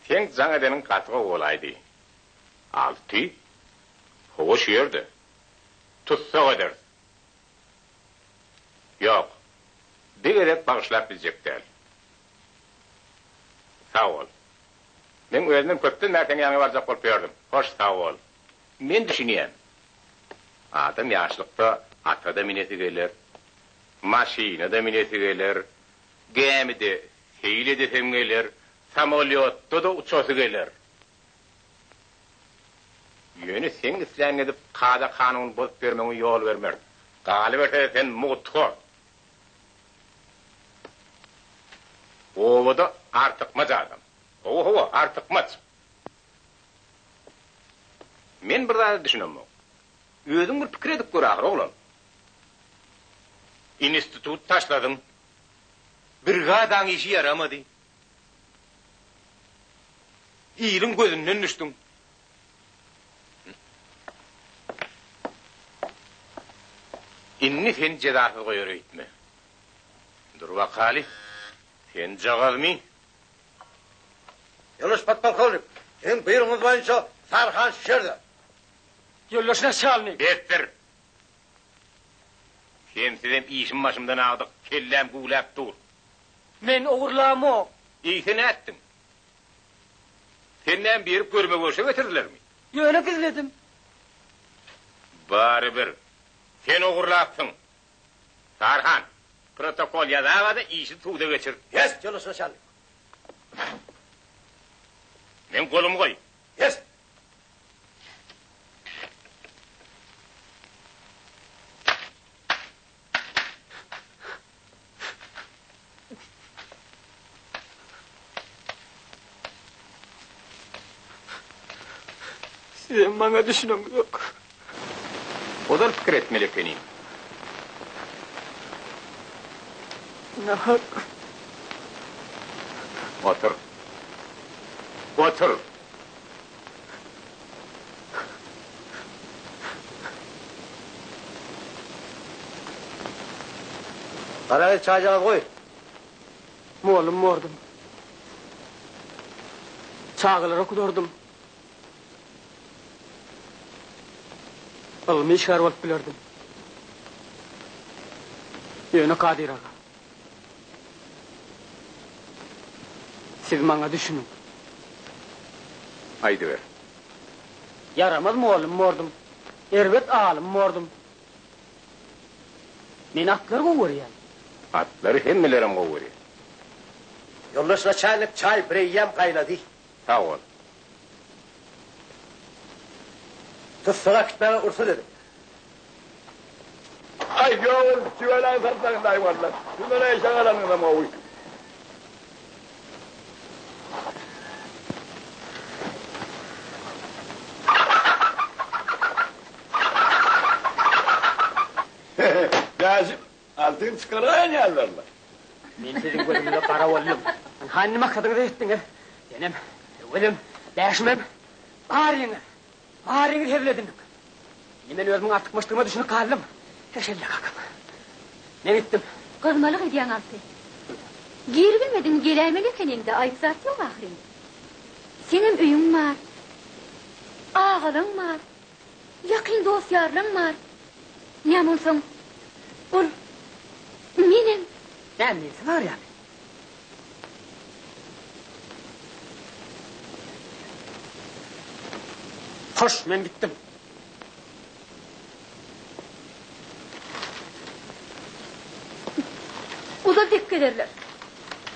Seň jaň edeniň gaty gowy bolaýdy. Alty? Hawa şu ýerde. Tussag ederis. Ýok. Bir gezek bagyşlap biljek däl. Sag bol. Meň özümem köpden bäri seň ýanyňa barjak bolup ýördüm. Hoş sag bol. Men düşünýän. Adam ýaşlykda ata-da minesi geler, maşyna-da minesi geler, gämide seýil edesem geler, samolýotda-da uçasy geler. Ýöne seň isläniňi edip kada-kanuny bozup ýörmegiňe ýol bermerin. Galyberse-de sen mugthor. Obada artykmaç adam. Hawa, hawa, artykmaç. Men bir zada düşünemok. Özüň bir pikir edip gör ahyr, oglan. Institut taşladyň. Brigadaň işi ýaramady. Iliň gözünden düşdüň. Indi seni jezasyz goýar öýtme. Dur bakaly, senjagazmy? Ýoldaş podpolkownik, siziň buýrugyňyz boýunça Saryhan şu ýerde. Ýoldaş naçalnik. Besdir! Sensizem işim başymdan agdyk, kelläm güwläp dur. Men ogurlamok. Eýse nätdiň? Sen näme berip görme-görşe getirdilermi? Ýöne gizledim. Barybir, sen ogurlapsyň. Saryhan, protokol ýazaga-da işi suda geçir. Ýest, ýoldaş naçalnik. Meň golumy goý. Ýest! Sizem maňa düşüneňizok. Ozal pikir etmeli ekeniň. Nahak. Otur. Otur. Garagyz çaýjagaz goý. Mollum bordum. Çagalary okudardym. Ylmy işgär bolup bilerdim. Ýöne Kadyr aga. Siz maňa düşüniň. Aýdyber. Ýaramaz mugallym bordum. Erbet alym bordum. Men atlary gowy görýän. Atlary hemmelerem gowy görýär. Ýoldaş naçalnik çaý bireýýäm gaýnady. Sag bol. Tussaga äkitmäge rugsat ediň. Aý ýok ol tüweleý satsaňyz-aý walla. Şundan eşek alanyňyzam gowy. Bäşim, altyn çykaraýan ýalylar-la. Men siziň gözüňize gara boldum. Ynha indi maksadyňyza ýetdiňiz. Senem, Öwezem, Bäşimem, baryňyz, baryňyz hezil edindiň. Indi men özümiň artykmaçdygyma düşünip galdym. Heşelle kakam. Men gitdim. Gyzmalyk edýäň Alty. Giribilmediň geläýmeli ekeniň-dä, aýyp zat ýok ahyryn. Seňem öýüň bar. Agalaň bar. Ýakyn dost-ýarlaň bar. Näme onsoň, ol menem. Näme mensiz bar ýaly. Hoş, men gitdim. Ozal dek gezerler.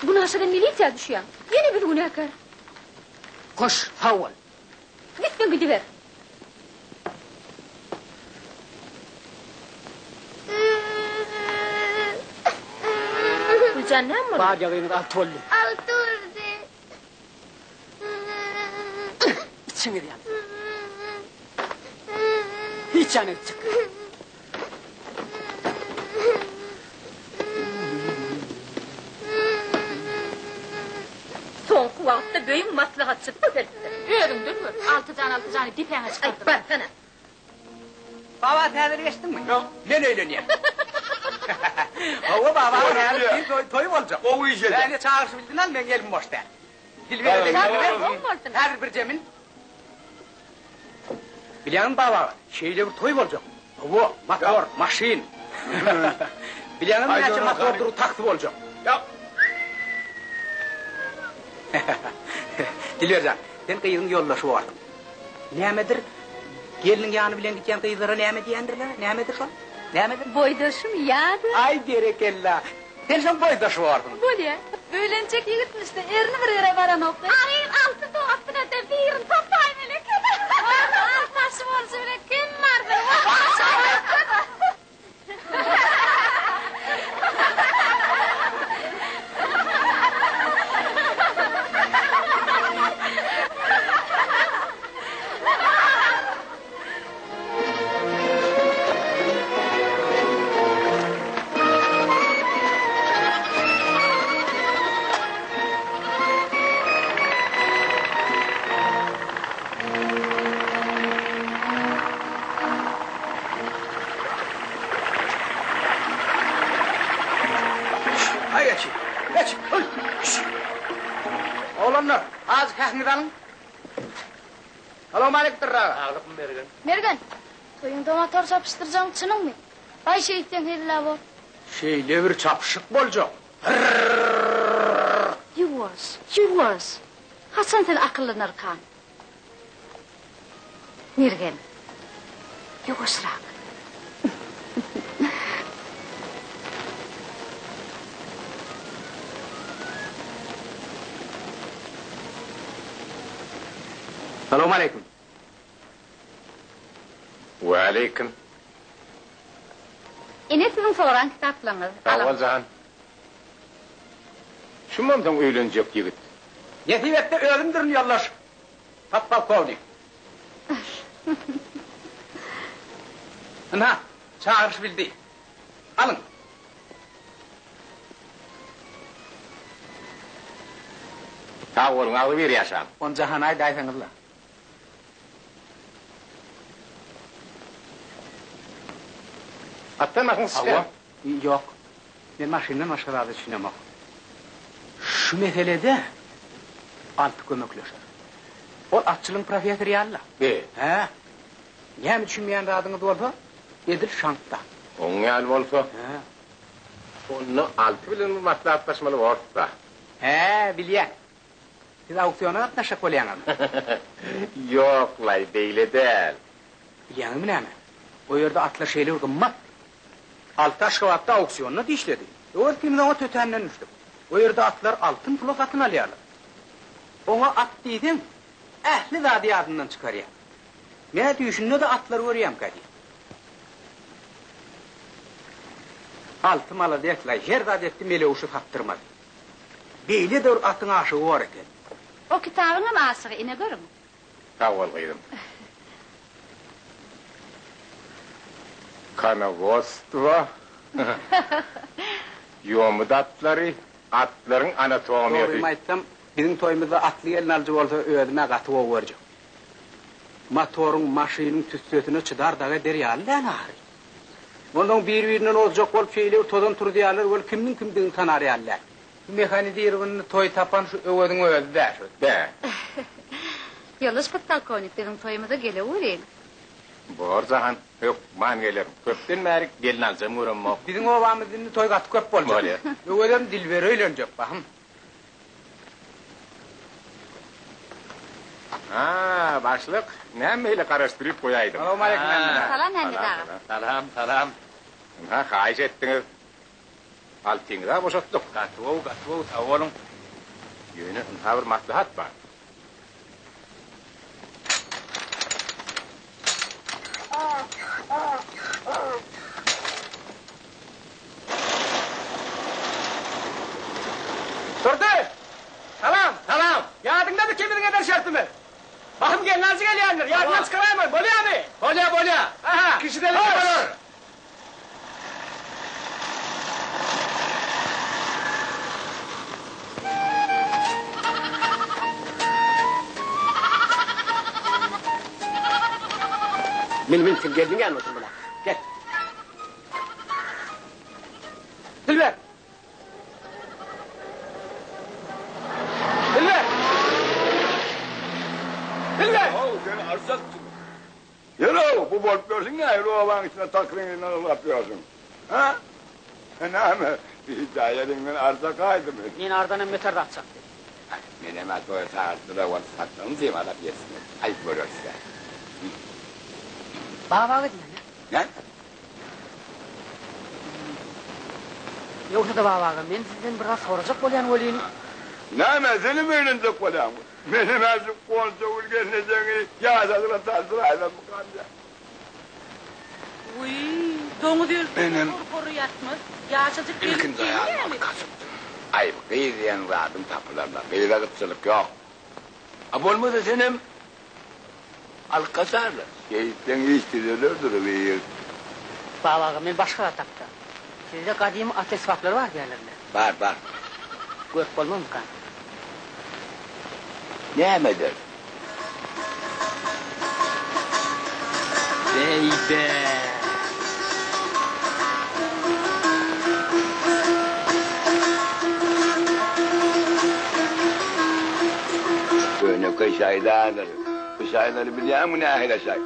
Günaşadan milisiýa düşýäň. Ýene biz günäkär. Hoş, sag bol. Gitseň gidiber. Güljan näme boldy? Bar ýagyňyz alty boldy. Alty boldy. Içiňiz ýansyn. Hiç ýana gitjek. Soňky wagtda öýüň maslahatçysy köpelipdir. Özüňden gör. Altyjan Altyjany depäňe çykardylar. Aý, barsana. Baba täzeli geçdiňmi? Ýok. Men öýlenýän. Hawa baba, häzir toý toý boljak. Gowy iş edýäň. Ýa çagyryş bildin al, meň elim boş däl. Dilber Dilber. Häzir birje min. Bilýäňmi baba aga, şeýle bir toý boljak. Hawa, motor, maşyn. Bilýäňmi näçe motordyr taksi boljak. Dilber jan, sen gyzyň ýoldaşy borsuň. Nämedir, gelniň ýany bilen gidýän gyzlara näme diýendirler, nämedir şol? Nämedir? Boýdaşym ýa-da. Aý, berekella! Sen şoň boýdaşy borsuň. Bolýa. Öýlenjek ýigitmiş-de, erni bir ýere baranokdy. Aryň alty dostuny-da birini topaýmaly eken. Altaşy bolşy bilen kim bardyr? Aý geçi, geç, öý, şş. Oglanlar, azajyk häkiňizi alyň. Salowmaleýkim Dürri aga. Saglykmy Mergen? Mergen, toýuňda motor çapyşdyrjagyň çynyňmy? Baý şeýtseň hezil-ä bor. Şeýle bir çapyşyk boljak. Hyrrrrrrr. Ýuwaş, ýuwaş. Haçan sen akyllanarkaň? Mergen, ýuwaşrak. Salowmaleýkim. Waleýkim. Ine siziň soran kitaplaryňyz. Sag bol jan. Şumam soň öýlenjek ýigit. Nesip etse özümdirin ýoldaş podpolkownik. Ynha, çagyryş bildi. Alyň. Sag boluň, agzybir ýaşaň. Ony Jahana aýdaýsaňyzla. Atdan maşyn syçýar. Hawa. Ýok. Men maşyndan başga zada düşünemok. Şu meselede Alty kömekleşer. Ol atçylygyň professory ýaly-la. Be. Hä. Näme düşünmeýän zadyňyz bolsa, edil şaňkda. Oň ýaly bolsa. Hä. Onda Alty bilen bir maslahatlaşmaly borus-da. Hä, bilýän. Siz auksiona gatnaşjak bolýaňyzmy? Ýok-laý, beýle däl. Bilýäňizmi näme? O ýerde atlar şeýle bir gymmat. Alty Aşgabatda auksionda dişledi. Öwez ikimiz oňa tötänden düşdük. O ýerde atlar altyn pula satyn alýarlar. Oňa at diýseň, ähli zady ýadyndan çykarýar. Men-ä düýşünde-de atlar görýämkä diýýän. Alty malades-laý, her zat etdi, Melewşi satdyrmady. Beýle-de bir atyň aşygy bor eken. O kitabyňam aşygy, ine görüň. Sag bol gyzym. Konowodstwo, ýomut atlary, atlaryň anatomiýasy. Dogrymy aýtsam, biziň toýumyzda atly gelnalyjy bolsa özüm-ä gaty gowy görjek. Motoryň, maşynyň tüssesine çydar dagy eder ýaly däl ahyry. Onsoň bir-birinden ozjak bolup şeýle bir tozan turuzýarlar weli kimniň kimdigini tanar ýaly däl. Şu mehanizirowanyny toý tapan şu Öweziň özi-dä şu. Bä. Ýoldaş podpolkownik, biziň toýumyza geleweriň. Bor Jahan, hökman gelerin. Köpden bäri gelnaljam göremok. Biziň obamyzda indi toý gaty köp boljak. Bolýar. Öwezem Dilbere öýlenjek bahym. Ha, başlyk, näme beýle garaşdyryp goýaýdyň? Salowmaleýkim Mämmet aga. Salam Mämmet aga. Salam, salam. Ynha, haýyş etdiňiz. Altyňyz-a boşatdyk. Gaty gowy, gaty gowy, sag boluň. Ýöne ynha bir maslahat bar. Durdy! Salam! Salam! Ýadyňdamy ikimiziň eden şertimiz? Bahym gelnaljy gelýändir, ýadyňdan çykaraýma, bolýamy? Bolýa, bolýa! Aha! Kişiden iki bolar! Min, min, sen gelniň ýanyna otur muna. Gel. Dilber! Dilber! Bilge! How, sen arçakçyň. Ýör-ow, bu bolup ýörsüň nähili obaň içinde takryň elinden ylgap ýörsüň? Hä? Näme, bijaý eliňden arça gaýdymy? Men ardanam beter zat çakdy. Menem-ä toýa çagyrtdylar, ony satlygyny jymalap ýetişmedim. Aý, göreris-dä. Baba gidýän-ä? Näme? Ýogsa-da baba aga, men sizden bir zat sorajak bolýan welin. Näme, senem öýlenjek bolýaňmy? Menem-ä şu Gonjagül gelnejeňi ýaşadyna tanşyraýsammykam diýýän. Wiý, doňuz ölse-de Menem hor-hory ýatmaz. Ýaşajyk gelin ilkinji gelin aýalymy dämi? alyp gaçypdym. Aý, gyz diýen zadyň tapylaryna gyza gytçylyk ýok. A bolmasa senem alyp gaçarlar. Şeýtseň iş düzelerdir, gyz. Baba aga, men başga zat hakda. Sizde gadymy at esbaplary bar diýýärler-le. Bar, bar. Görüp bolmazmykan? Näme eder? Beýbe! Ýönekeý şaýdandyr. Bu şaýlary bilýäňmi nähili şaý?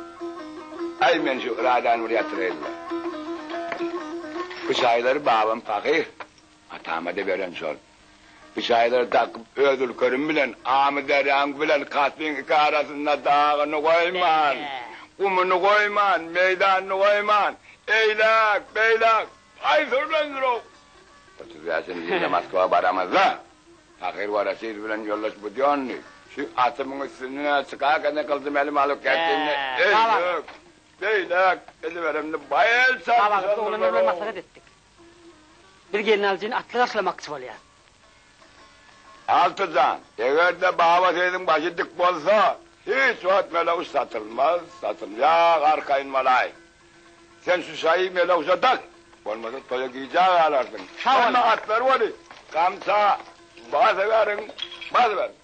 Aý men şu yradany bir ýatyraýynla. Bu şaýlary babam pahyr atama-da beren şol. Bu şaýlary dakyp öz ülkerim bilen Amyderýaň bilen Kaspiň iki arasynda dagyny goýman, gumuny goýman, meýdanyny goýman, eýläk, beýläk aý sürlendir-ow. 35-nji ýylda Moskwa baramyzda Pahyr Woroşilow bilen ýoldaş Budýonnyý şu atymyň üstüne çykarka-da gylyjymy elime alyp gätdiğimde eýläk, beýläk ediberemde baý el Baba, biz oglanlar bilen çarpyşandyrlar-ow. maslahat etdik. Biz gelnalyjyny atly garşylamakçy bolýas. Altyjan, eger-de Baba Seýidiň başy dik bolsa, hiç wagt Meleguş satylmaz, satylýag arkaýyn bolaý. Sen şu şaýy Meleguşa dak, bolmasa toýa gijä galarsyň. Hemme atlar boli, gamça basyberiň, basyberiň.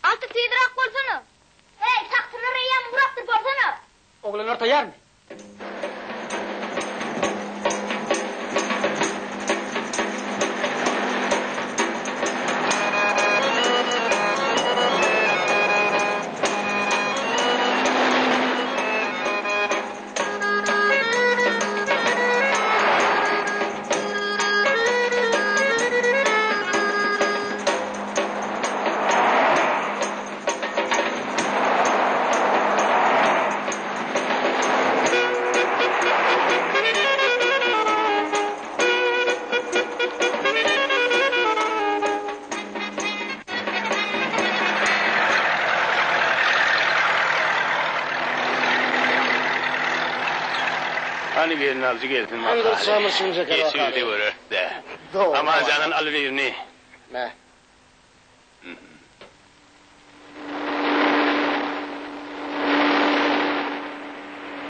Alty tizräk bolsana. Heý, tagsylar eýýäm ugrapdyr bolsana. Oglanlar taýýarmy? Hany gelnalyjy gelsin bakaly. Geçigide göreris-dä. Amanjandan al birini. Me.